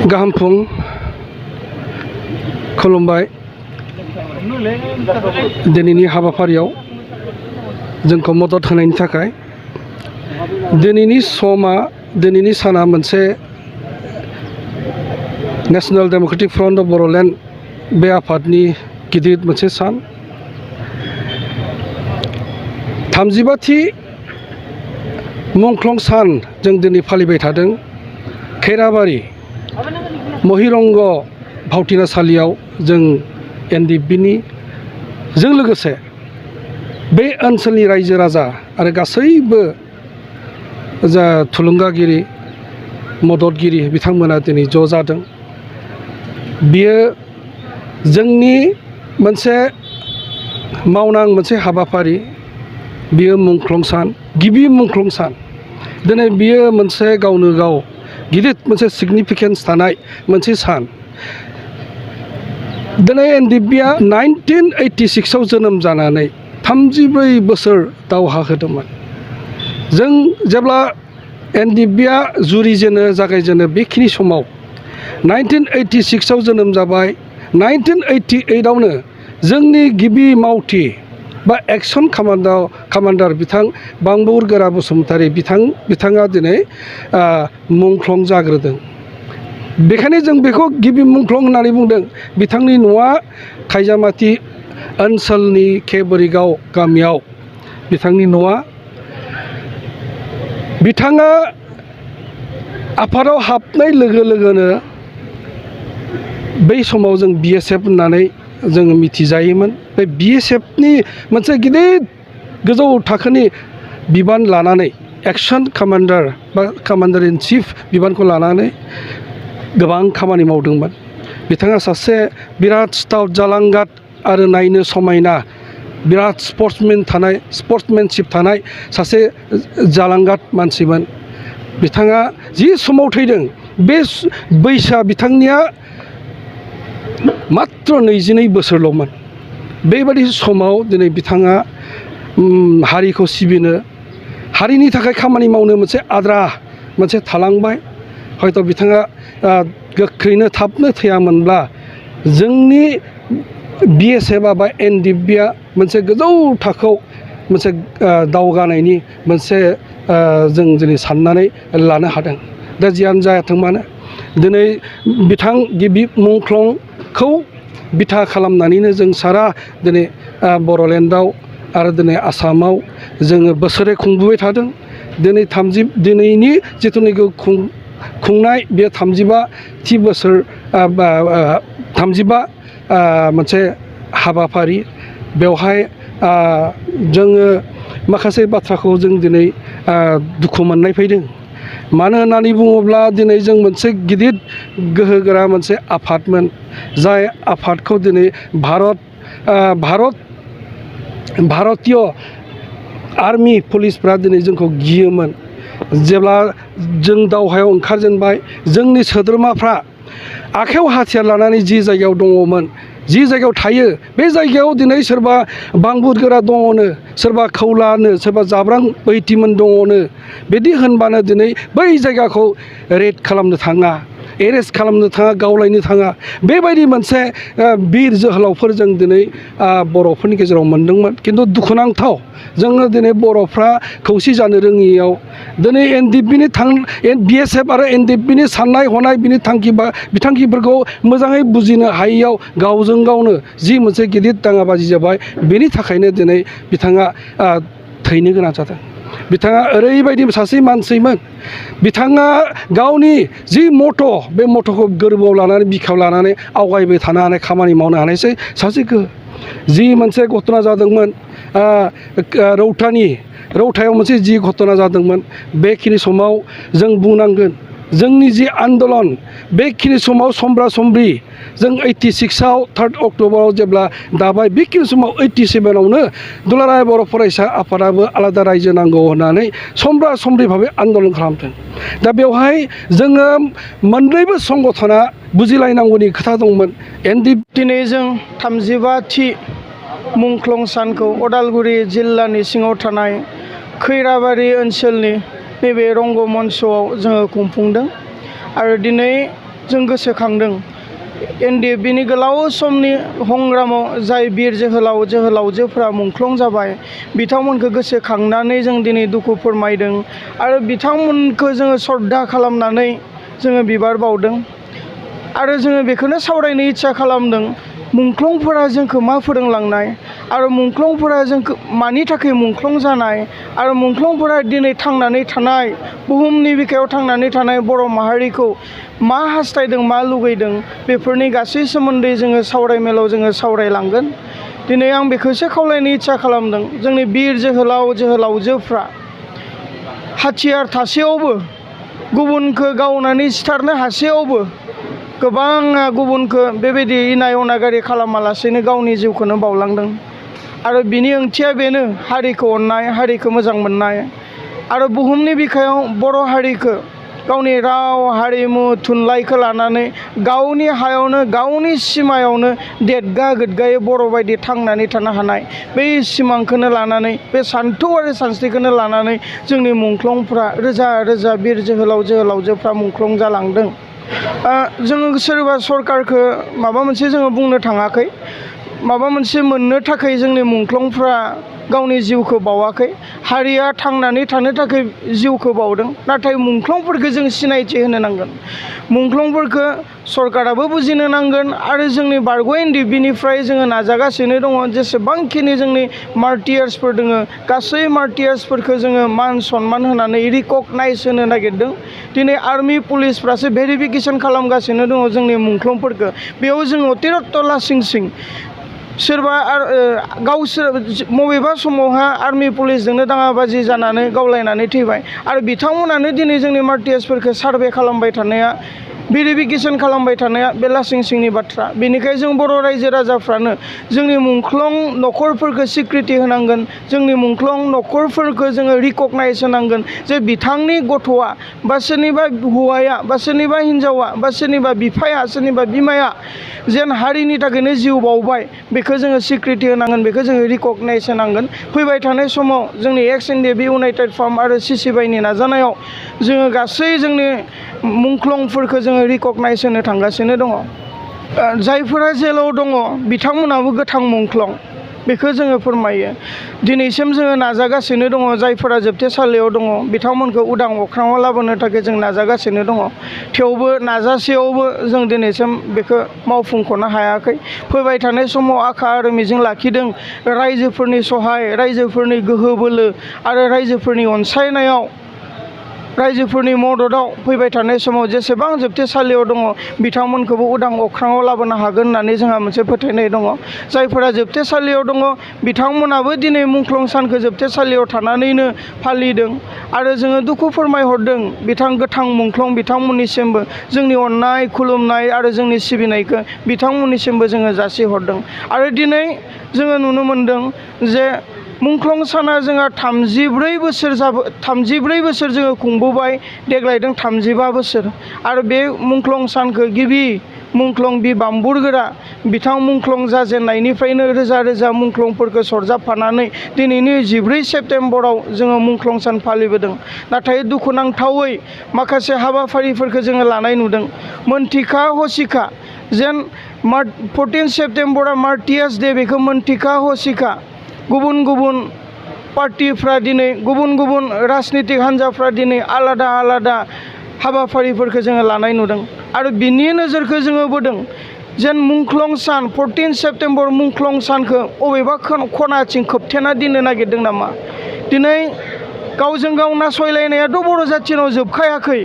गाहाम फुं खुलुमबाय दिनैनि हाबाफारियाव जोंखौ मदद होनायनि थाखाय दिनैनि साना मोनसे national democratic front of Bodoland बे आफादनि गिदिर मोनसे सान 35थि मुंख्लं सान जों दिनै फालिबाय थादों। खैराबारि महिरंग भावथिनासालियाव जों एनडिएफबिनि जों लोगोसे बे ओनसोलनि रायजो राजा आरो गासैबो जा थुलुंगागिरि मददगिरि बिथांमोना दिनै ज' जादों। बियो जोंनि मोनसे मावनां मोनसे हाबाफारि। बियो मुंख्लं सान, गिबि मुंख्लं सान। दिनै बियो मोनसे गावनो गाव गिदिर मोनसे सिगनिफिकेन्स थानाय मोनसे सान। दिनै एनडिएफबिआ 1986आव जोनोम जानानै 34 बोसोर दावहा होदोंमोन। जों जेब्ला एनडिएफबिआ जागायजेनो बेखिनि समाव 1986आव जोनोम जाबाय। 1988आवनो जोंनि गिबि मावथि बा एक्सन कामान्डार बिथां बांबुर गोरा बसुमतारी बिथाङा दिनै मुंख्लं जाग्रोदों। बेखायनो जों बेखौ गिबि मुंख्लं होननानै बुंदों। बिथांनि न'आ खायजामाथि ओनसोलनि केबरिगाव गामियाव बिथांनि न'आ। बिथाङा आफादाव हाबनाय लोगो लोगोनो बै समाव जों बिएसएफ होननानै जोङो मिथिजायोमोन। बे बिएसएफनि मोनसे गिदिर गोजौ थाखोनि बिबान लानानै एक्सन कामान्डार बा कामान्डार इन चिफ बिबानखौ लानानै गोबां खामानि मावदोंमोन। बिथाङा सासे बिराद स्टाउट जालांगाद आरो नायनो समायना बिराद स्पर्ट्समेनशिप थानाय सासे जालांगाद मानसिमोन। बिथाङा जि समाव थैदों बे बैसोआ बिथांनिया मात्र 22 बोसोरल'मोन। बेबादि समाव दिनै बिथाङा हारिखौ सिबिनो हारिनि थाखाय खामानि मावनो मोनसे आद्रा मोनसे थालांबाय। हयथ' बिथाङा गोख्रैनो थाबनो थैयामोनब्ला जोंनि बिएसएफआ बा एनडिएफबिआ मोनसे गोजौ थाखोआव मोनसे दावगानायनि मोनसे जों दिनै साननानै लानो हादों। दा जियानो जायाथों मानो दिनै बिथां गिबि मुंख्लंखौ बिथा खालामनानैनो जों सारा दिनै बर'लेण्डआव आरो दिनै आसामाव जोङो बोसोरै खुंबोबाय थादों। दिनैनि जिथुनाखि खुंनाय बे 35थि बोसोर 35 मोनसे हाबाफारि। बेवहाय जोङो माखासे बाथ्राखौ जों दिनै दुखु मोननाय फैदों। मानो होननानै बुङोब्ला दिनै जों मोनसे गिदिर गोहोगोरा मोनसे आफादमोन। जाय आफादखौ दिनै भारतीय आर्मि पुलिसफ्रा दिनै जोंखौ गियोमोन। जेब्ला जों दावहायाव ओंखारजेनबाय जोंनि सोद्रोमाफ्रा आखायाव हाथियार लानानै जि जायगायाव दङमोन जि जायगायाव थायो बे जायगायाव दिनै सोरबा बांबुर गोरा दङनो, सोरबा खौलानो, सोरबा जाब्रां बैथिमोन दङनो बिदि होनबानो दिनै बै जायगाखौ रेड खालामनो थाङा, एरेस्ट खालामनो थाङा, गावलायनो थाङा। बेबायदि मोनसे बिर जोहोलावफोर जों दिनै बर'फोरनि गेजेराव मोनदोंमोन। खिन्थु दुखुनांथाव जोङो दिनै बर'फ्रा खौसे जानो रोङियाव दिनै एनडिएफबिनि बिएसएफ आरो एनडिएफबिनि साननाय हनाय बिथांखिफोरखौ मोजाङै बुजिनो हायैयाव गावजों गावनो जि मोनसे गिदिर दाङाबाजि जाबाय। बेनि थाखायनो दिनै बिथाङा थैनो गोनां जादों। बिथाङा ओरैबायदि सासे मानसिमोन। बिथाङा गावनि जि मट' बे मट'खौ गोरबोआव लानानै बिखायाव लानानै आवगायबाय थानो हानाय खामानि मावनो हानायसै सासे जि मोनसे घटना जादोंमोन रौतायाव मोनसे जि घटना जादोंमोन बेखिनि समाव जों बुंनांगोन जोंनि जि आन्दलन बेखिनि समाव समब्रा समब्रि जों 86आव 3 अक्ट'बराव जेब्ला दाबाय बेखिनि समाव 87आवनो दुलाराय बर' फरायसा आफादाबो आलादा रायजो नांगौ होननानै समब्रा समब्रि भाबै आन्दलन खालामदों। दा बेवहाय जोङो मोननैबो संगठना बुजिलायनांगौनि खोथा दंमोन। दिनै जों 35थि मुंख्लं सानखौ उदालगुरि जिल्लानि सिङाव थानाय खैराबारि ओनसोलनि नैबे रंगमन्चआव जोङो खुंफुंदों। आरो दिनै जों गोसोखांदों NDFBनि गोलाव समनि हंग्रामाव जाय बिर जोहोलावजोफोरा मुंख्लं जाबाय बिथांमोनखौ गोसोखांनानै जों दिनै दुखु फोरमायदों आरो बिथांमोनखौ जोङो श्रद्धा खालामनानै जोङो बिबार बावदों आरो जोङो बेखौनो सावरायनो इच्छा खालामदों मुंख्लंफोरा जोंखौ मा फोरोंलांनाय आरो मुंख्लंफोरा जोंखौ मानि थाखाय मुंख्लं जानाय आरो मुंख्लंफोरा दिनै थांनानै थानाय बुहुमनि बिखायाव थांनानै थानाय बर' माहारिखौ मा हास्थायदों मा लुगैदों बेफोरनि गासै सोमोन्दै जोङो सावरायमेलाव जोङो सावरायलांगोन दिनै आं बेखौसो खावलायनो इच्छा खालामदों जोंनि बिर जोहोलावजोफ्रा हाथियार थासेयावबो गुबुनखौ गावनानै सिथारनो हासेयावबो गोबाङा गुबुनखौ बेबायदि इनाय अनागारि खालामालासेनो गावनि जिउखौनो बावलांदों आरो बिनि ओंथिया बेनो हारिखौ अननाय हारिखौ मोजां मोननाय आरो बुहुमनि बिखायाव बर' हारिखौ गावनि राव हारिमु थुनलाइखौ लानानै गावनि हायावनो गावनि सिमायावनो देदगा गोदगायै बर' बायदि थांनानै थानो हानाय बै सिमांखौनो लानानै बे सान्थौ आरो सानस्रिखौनो लानानै जोंनि मुंख्लंफ्रा रोजा रोजा बिर जोहोलावजोफ्रा मुंख्लं जालांदों जोङो सोरबा सरकारखौ माबा मोनसे जोङो बुंनो थाङाखै माबा मोनसे मोननो थाखाय जोंनि मुंख्लंफ्रा गावनि जिउखौ बावाखै हारिया थांनानै थानो थाखाय जिउखौ बावदों नाथाय मुंख्लंफोरखौ जों सिनायथि होनो नांगोन मुंख्लंफोरखौ सरकाराबो बुजिनो नांगोन आरो जोंनि बारग' NDFBनिफ्राय जोङो नाजागासिनो दङ जेसेबांखिनि जोंनि मार्टियार्सफोर दङ गासै मार्टियार्सफोरखौ जोङो मान सनमान होनानै रिकगनाइज होनो नागिरदों दिनै आर्मि पुलिसफ्रासो भेरिफिकेसन खालामगासिनो दङ जोंनि मुंख्लंफोरखौ बेयाव जोङो अतिरत्त लासिं सोरबा गावसोर बबेबा समावहा आर्मि पुलिसजोंनो दाङाबाजि जानानै गावलायनानै थैबाय आरो बिथांमोनानो दिनै जोंनि मार्टियार्सफोरखौ सार्भे खालामबाय थानाया भेरिफिकेसन खालामबाय थानाया बे लासिंसिंनि बाथ्रा बेनिखायनो जों बर' रायजो राजाफ्रानो जोंनि मुंख्लं न'खरफोरखौ सिक्रिटि होनांगोन जोंनि मुंख्लं न'खरफोरखौ जोङो रिकगनाइज होनांगोन जे बिथांनि गथ'आ बा सोरनिबा हौवाया बा सोरनिबा हिन्जावा बा सोरनिबा बिफाया सोरनिबा बिमाया जेन हारिनि थाखायनो जिउ बावबाय बेखौ जोङो सिक्रिटि होनांगोन बेखौ जोङो रिकगनाइज होनांगोन फैबाय थानाय समाव जोंनि NDFB इउनाइटेड फार्म आरो CCBIनि नाजानायाव जोङो गासै जोंनि मुंख्लंफोरखौ जोङो रिकगनाइज होनो थांगासिनो दङ जायफोरा जेलाव दङ बिथांमोनाबो गोथां मुंख्लं बेखौ जोङो फोरमायो दिनैसिम जोङो नाजागासिनो दङ जायफोरा जोबथेसालियाव दङ बिथांमोनखौ उदां अख्राङाव लाबोनो थाखाय जों नाजागासिनो दङ थेवबो नाजासेयावबो जों दिनैसिम बेखौ मावफुंख'नो हायाखै फैबाय थानाय समाव आखा आरो मिजिं लाखिदों रायजोफोरनि सहाय रायजोफोरनि गोहो बोलो आरो रायजोफोरनि अनसायनायाव रायजोफोरनि मददाव फैबाय थानाय समाव जेसेबां जोबथेसालियाव दङ बिथांमोनखौबो उदां अख्राङाव लाबोनो हागोन होननानै जोंहा मोनसे फोथायनाय दङ जायफोरा जोबथेसालियाव दङ बिथांमोनाबो दिनै मुंख्लं सानखौ जोबथेसालियाव थानानैनो फालिदों आरो जोङो दुखु फोरमायहरदों गोथां मुंख्लं बिथांमोननिसिमबो जोंनि अननाय खुलुमनाय आरो जोंनि सिबिनायखौ बिथांमोननिसिमबो जोङो जासिहरदों आरो दिनै जोङो नुनो मोनदों जे मुंख्लं साना जोंहा 34 बोसोर जोङो खुंबोबाय देग्लायदों 35 बोसोर आरो बे मुंख्लं सानखौ गिबि मुंख्लं बाम्बुरगोरा बिथां मुंख्लं जाजेननायनिफ्रायनो रोजा रोजा मुंख्लंफोरखौ सरजाबफानानै दिनैनि 14 सेप्तेम्बराव जोङो मुंख्लं सान फालिबोदों नाथाय दुखुनांथावै माखासे हाबाफारिफोरखौ जोङो लानाय नुदों मोनथिखा हसिखा जेन 14 सेप्तेम्बरा मार्टियार्स डे बेखौ मोनथिखा हसिखा गुबुन गुबुन पार्टिफ्रा दिनै गुबुन गुबुन राजनितिक हान्जाफ्रा दिनै आलादा आलादा हाबाफारिफोरखौ जोङो लानाय नुदों आरो बिनि नोजोरखौ जोङो बोदों जेन मुंख्लं सान 14 सेप्तेम्बर मुंख्लं सानखौ अबेबा खनाथिं खोबथेना दोननो नागिरदों नामा दिनै गावजों गाव नासयलायनायाथ' बर' जाथिनाव जोबखायाखै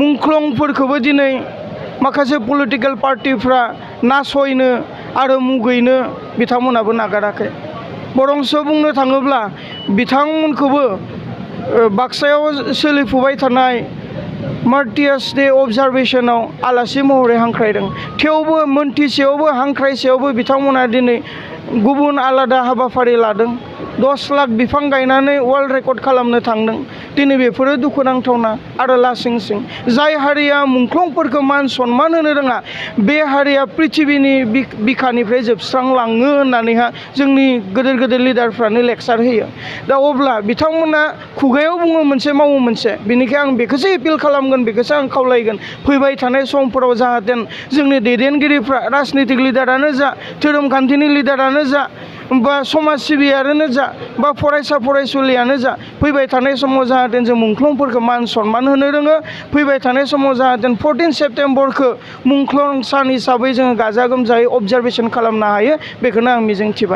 मुंख्लंफोरखौबो दिनै माखासे पलिटिकेल पार्टिफ्रा नासयनो आरो मुगैनो बिथांमोनाबो नागाराखै बरंस बुंनो थाङोब्ला बिथांमोनखौबो बाक्सायाव सोलिफुबाय थानाय मार्टियार्स डे अबजारभेशनाव आलासि महरै हांख्रायदों थेवबो मोनथिसेयावबो हांख्रायसेयावबो बिथांमोना दिनै गुबुन आलादा हाबाफारि लादों 10 लाख बिफां गायनानै वर्ल्ड रेकर्ड खालामनो थांदों दिनै बेफोरो दुखुनांथावना आरो लासिंसिं जाय हारिया मुंख्लंफोरखौ मान सनमान होनो रोङा बे हारिया पृथिबिनि बिखानिफ्राय जोबस्रांलाङो होननानैहा जोंनि गोदोर गोदोर लिडारफ्रानो लेक्सार होयो दा अब्ला बिथांमोना खुगायाव बुङो मोनसे मावो मोनसे बेनिखायनो आं बेखौसो एपिल खालामगोन बेखौसो आं खावलायगोन फैबाय थानाय समफोराव जाहाथे जोंनि दैदेनगिरिफ्रा राजनितिक लिडारानो जा धोरोमखान्थिनि लिडारानो जा बा समाज सिबियारियानो जा बा फरायसा फरायसुलियानो जा फैबाय थानाय समाव जाहाथे जों मुंख्लंफोरखौ मान सनमान होनो रोङो फैबाय थानाय समाव जाहाथे 14 सेप्तेम्बरखौ मुंख्लं सान हिसाबै जोङो गाजा गोमजायै अबजारभेसन खालामनो हायो बेखौनो आं मिजिंथिबाय